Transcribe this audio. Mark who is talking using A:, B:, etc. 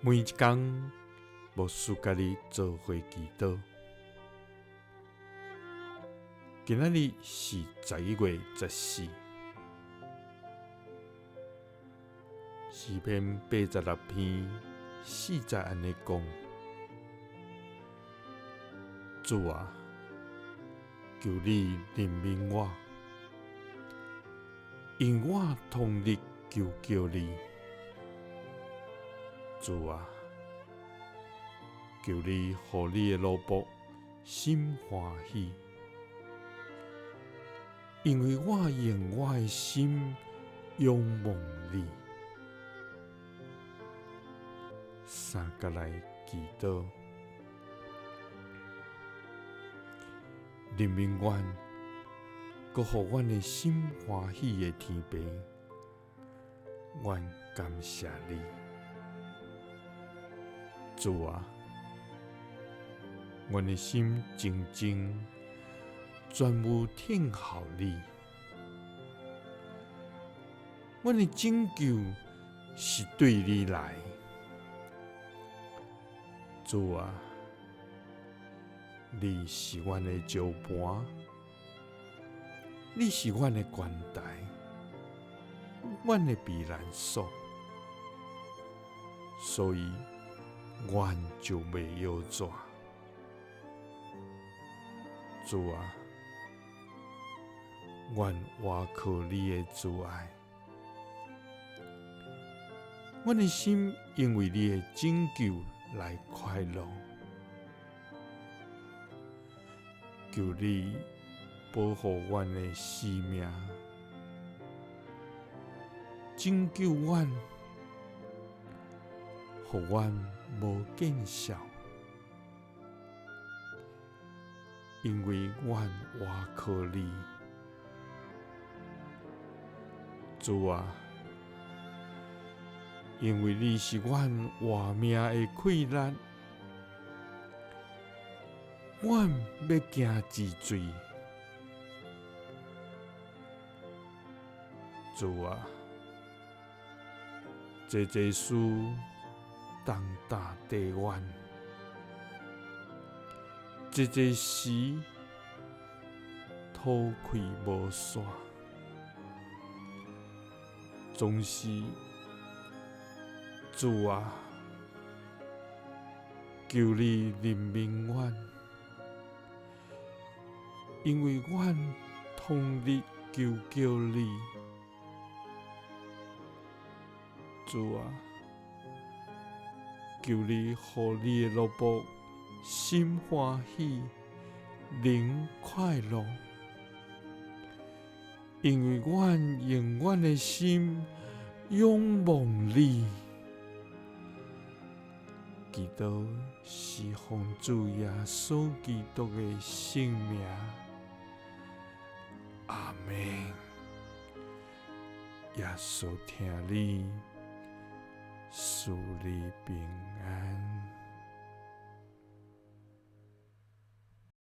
A: 每一工，牧師佮你做伙祈禱。今仔日是11月14，詩篇86篇4節按呢講：主啊，求你憐憫我，因我終日求叫你。主啊，求你予你的奴僕心歡喜，因為我用我的心仰望你。三佮來祈禱，憐憫阮，閣予阮的心歡喜的天父，阮感謝你。主啊，阮的心靜靜，專務等候你。阮的拯救是對你來。主啊，你是阮的石盤，你是阮的懸台，阮的避難所，所以阮就袂搖逝。主啊，阮倚靠你的慈愛，阮的心因為你的拯救來快樂。求你保護阮的性命，拯救阮，予阮無見笑，因為阮倚靠你。主啊，因為你是阮活命的氣力，阮欲行治水。主啊，濟濟事重擔綴阮，濟濟時吐氣無煞，總是主啊，求你憐憫阮，因為阮終日求叫你。主啊，求你予你的奴僕心歡喜，靈快樂，因為阮用阮的心仰望你。祈禱是奉主耶穌基督的聖名，阿們。耶穌疼你，賜你平安。